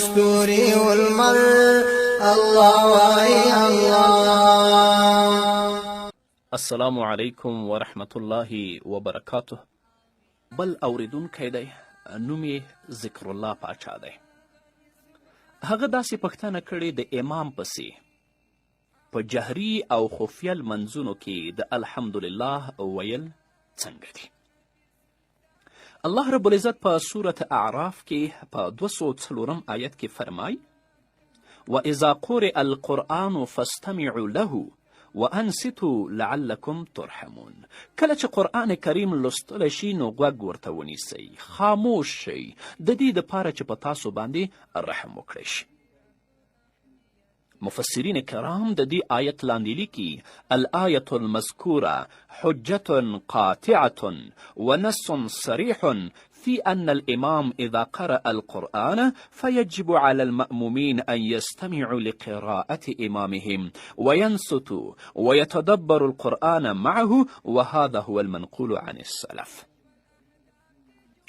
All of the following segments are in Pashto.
ستوري ولمر، الله وای الله. السلام علیکم ورحمت الله وبرکاته. بل اوریدونکی دی، نوم یې ذکر الله پاچا دی. هغه داسې پوښتنه کړې د امام پسې په جهري او خفیه لمنځونو کې د الحمدلله ویل څنګه دي؟ الله رب العزت په سورة اعراف کې په 204 آیت کې فرمای: واذا قرئ القرآن فاستمعوا له وانصتوا لعلکم ترحمون. کله چې قرآن کریم لوستلی شي نو غوږ ورته ونیسئ، خاموش شئ، د دې دپاره چې په تاسو باندې رحم وکړی شي. مفسرین کرام د دې آیت لاندې لیکي: الآیة المذکورة حجة قاطعة ونص صریح في أن الإمام إذا قرأ القرآن فيجب على المأمومين أن يستمعوا لقراءة إمامهم وينصتوا ويتدبروا القرآن معه، وهذا هو المنقول عن السلف.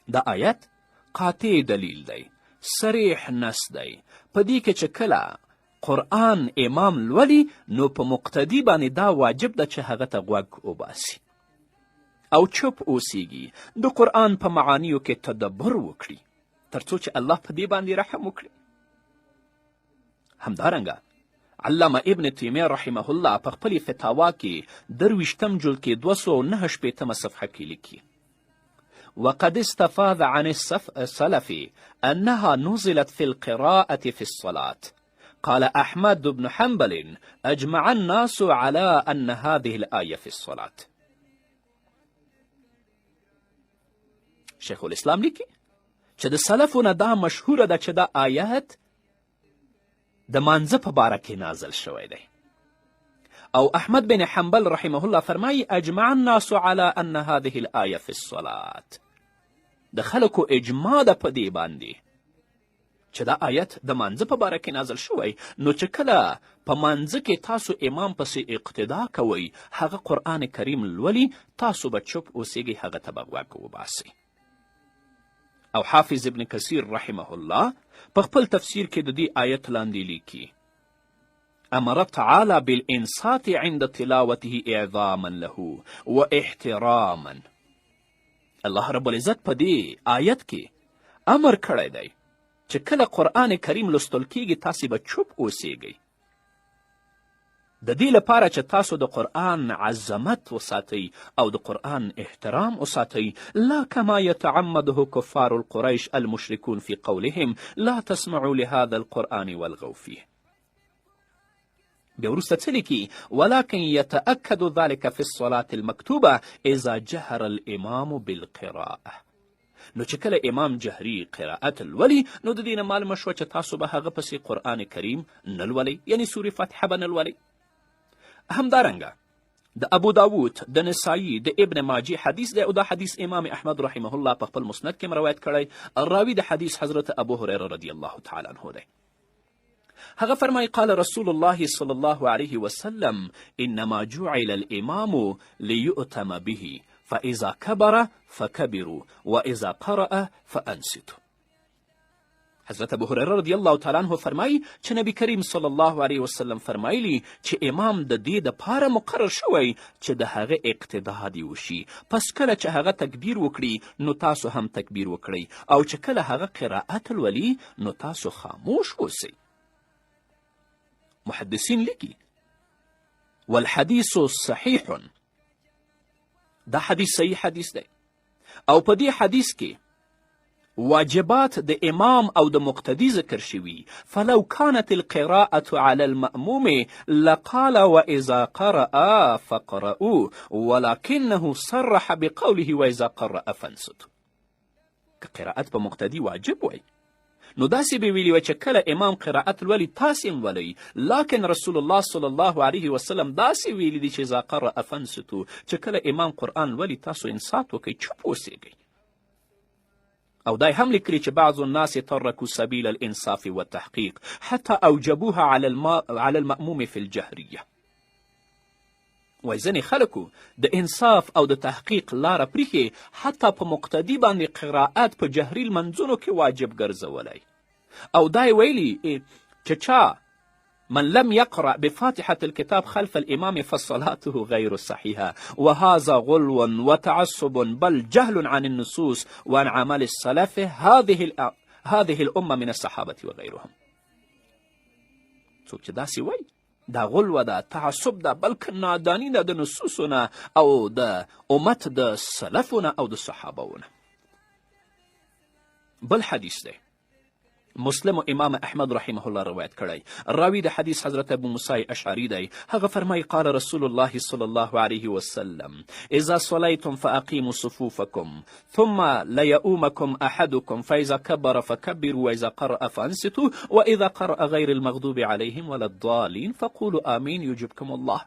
دا آیت قاطع دلیل دی، صریح نص دی. په دې کې چې کله قرآن امام لولي نو په مقتدي باندې دا واجب ده چې هغه ته غوږ وباسي او چوپ اوسیږي، د قرآن په معانیو کې تدبر وکړي، تر څو چې الله په دې باندې رحم وکړي. همدارنګه علامه ابن تیمیه رحمه الله په خپلې فتاوا کې 23 جلد کې 269 صفحه کې لیکي: وقد استفاض عن السلف أنها نزلت في القراءة في الصلاة. قال أحمد بن حنبل: أجمع الناس على أن هذه الآية في الصلاة. شیخ الاسلام لیکي چې د سلفو نه دا مشهوره ده چې دا آیت د مانځه په باره کې نازل شوی دی. او احمد بن حنبل رحمه الله فرمایي: اجمع الناس على ان هذه الآیة في الصلاة. د خلکو اجماع ده په دې باندې چې دا آیت د مانځه په باره کې نازل شوی. نو چې کله په مانځه کې تاسو امام پسې اقتدا کوئ، هغه قرآن کریم لولي، تاسو به چوپ اوسیږئ، هغه ته به غوږ وباسئ. او حافظ ابن کثیر رحمه الله په خپل تفسیر کې د دې آیت لاندې لیکي: امر تعالی بالانصات عند تلاوته اعظاما له و احتراما. الله رب العزت په دې آیت کې امر کړی دی چې کله قرآن کریم لوستل کیږي تاسې به چوپ اوسیږئ، د دې لپاره چې تاسو د قرآن عظمت وساتئ او د قرآن احترام وساتئ. لا کما یتعمده کفار القریش المشرکون فی قولهم لا تسمعوا لهذا القرآن والغوا فیه. بیا وروسته څه لیکي؟ ولكن يتأكد ذلك في الصلاة المكتوبة إذا جهر الإمام بالقراءة. نو چې کله امام جهري قرائت لولي نو د دې نه معلومه شوه چې تاسو به هغه پسې قرآن کریم نه لولئ، یعنی سورې فاتحه به نه لولئ. همدارنګه د ابو داود، د نسائی، د ابن ماجی حدیث دی، او دا حدیث امام احمد رحمه الله په خپل مسند کې روایت کړی. راوي د حدیث حضرت ابو هریره رضی الله تعالی عنه دی. هغه فرمایي: قال رسول الله صلی الله علیه وسلم: انما جعل الامام لیؤتم به، فاذا کبر فکبروا واذا قرأ فانصتوا. حضرت ابو هریره رضی الله تعالی عنه فرمایي چې نبی کریم صلی الله علیه وسلم فرمایلی چې امام د دې دپاره مقرر شوی چې د هغه اقتدا دې وشي، پس کله چې هغه تکبیر وکړي نو تاسو هم تکبیر وکړئ، او چې کله هغه قرائت لولي نو تاسو خاموش اوسئ. محدثین لیکي: والحدیث صحیح. دا حدیث صحیح حدیث دی، او په دې حدیث کې واجبات د امام او د مقتدي ذکر شوي. فلو كانت القراءة على المأموم لقال وإذا قرأ فقرأوا، ولكنه صرح بقوله وإذا قرأ فانصتوا. که قرائت په مقتدي واجب وای نو داسې به ویلي وای چې کله امام قرائت لولي تاسې هم لولئ، لکن رسول الله صلی الله علیه وسلم داسې ویلي دي چې اذا قرأ فانصتوا، چې کله امام قرآن لولي تاسو انصات وکئ، چوپ اوسیږئ. او دا هم لیکلي چې بعض الناس ترکوا سبیل الانصاف والتحقیق حتی اوجبوها على المأموم في الجهریه. وایي ځینې خلکو د انصاف او د تحقیق لاره پریښې، حتی په مقتدي باندې قرائت په جهري لمنځونو کې واجب ګرځولی. او دا یې ویلي چې چا من لم يقرأ بفاتحة الكتاب خلف الإمام فصلاته غير صحيحة، وهذا غلو وتعصب بل جهل عن النصوص وعن عمل السلف هذه الأمة من الصحابة وغيرهم. څوک چې داسې وایي دا غلوه ده، تعصب ده، بلکې ناداني ده د نصوصو نه او د امت د سلفو نه او د صحابو نه. بل حدیث دی، مسلم و امام احمد رحمه الله روایت کړی، راوی د حدیث حضرت ابو موسی اشعری دی، هغه فرمایي قال رسول الله صلی الله علیه وسلم اذا صلیتم فاقیموا صفوفکم ثم ليؤمكم احدكم فاذا كبر فكبروا واذا قرأ فانصتوا واذا قرأ غير المغضوب عليهم ولا الضالين فقولوا آمين يجبكم الله.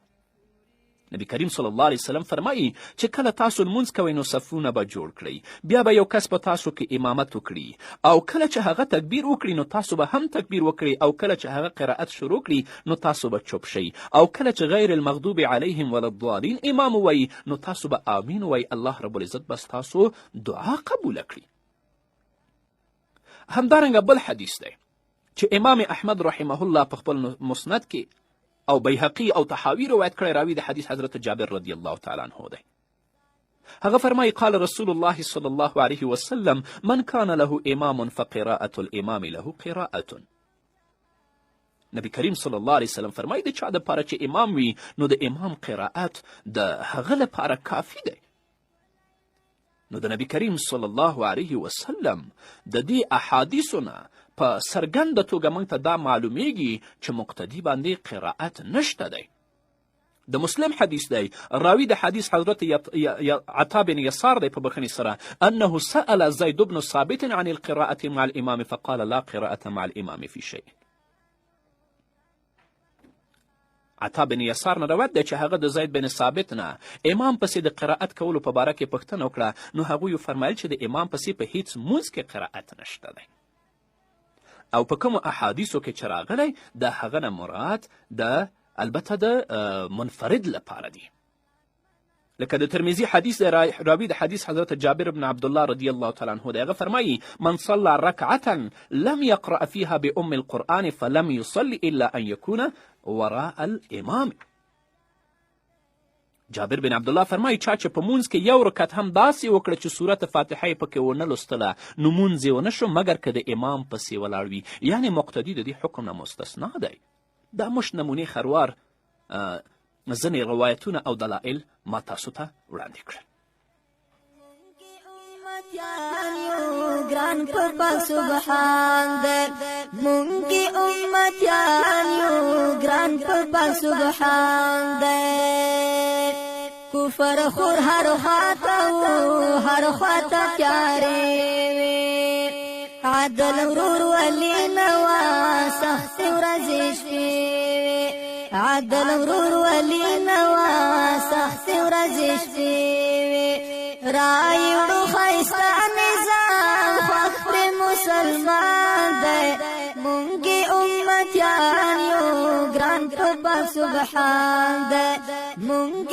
نبی کریم صلی الله علیه وسلم فرمایي چې کله تاسو لمونځ کوئ نو صفونه به جوړ کړئ، بیا به یو کس په تاسو کې امامت وکړي او کله چې هغه تکبیر وکړي نو تاسو به هم تکبیر وکړئ، او کله چې هغه قرائت شروع کړي نو تاسو به چوپ شئ، او کله چې غیر المغضوب علیهم ولا الضالین امام ووایي نو تاسو به آمین ووایئ، الله رب العزت به ستاسو دعا قبوله کړي. همدارنګه بل حدیث دی چې امام احمد رحمه الله په خپل مسند کې او بیهقي او طحاوي روایت کړی، راوي د حدیث حضرت جابر رضی الله تعالی عنه دی، هغه فرمایي قال رسول الله صلی الله علیه وسلم من کان له امام فقراءة الامام له قراءة. نبی کریم صلی الله علیه وسلم فرمایي د چا دپاره چې امام وي نو د امام قرائت د هغه لپاره کافي دی. نو د نبی کریم صلی الله علیه وسلم د دې احادیثو نه په څرګنده توګه موږ ته دا معلومیږي چې مقتدي باندې قرائت نشته دی. د مسلم حدیث دی، راوی د حدیث حضرت عطا بن یسار دی په بخښنې سره، انه سأل زید بن ثابت عن القراءة مع الامام فقال لا قراءة مع الامام في شيء. عطا بن یسار نه روایت دی چې هغه د زید بن ثابت نه امام پسې د قرائت کولو په باره کې پوښتنه وکړه، نو هغوی وفرمیل چې د امام پسې په هیڅ مونځ کې قرائت نشته دی. او په کومو احادیثو کې چې راغلی د هغه نه مراد د البته د منفرد لپاره دی، لکه د ترمذي حدیث دی، راوي د حدیث حضرت جابر بن عبدالله رضی الله تعالی عنه دی، هغه فرمایي من صلى رکعة لم يقرأ فيها بأم القرآن فلم يصلي إلا أن يكون وراء الإمام. جابر بن عبدالله فرمایي چا چې په مونځ کې یو رکعت هم داسې وکړه چې سورت فاتحه یې پکې ونه لوستله نو مونځ یې ونه شو مګر که د امام پسې ولاړ وي، یعنې مقتدي د دې حکم نه مستثنا دی. دا مشت نمونې خروار ځینې روایتونه او دلایل ما تاسو ته وړاندې کړل. ګران په پاک سبحان دی، مونږ کې امتیان یو ګران په پاک سبحان دی. کفر خور هر خواته هر خواته تیارې وې، عدل ورور ولي نه وه سختې ورځې شپې وې، عدل ورور ولي نه وه سختې ورځې شپې وې. رایوړو ښایسته نظام خوښ پرې مسلمان دی، مونږ امتیان یو ګران په پاک سبحان دی، مونږ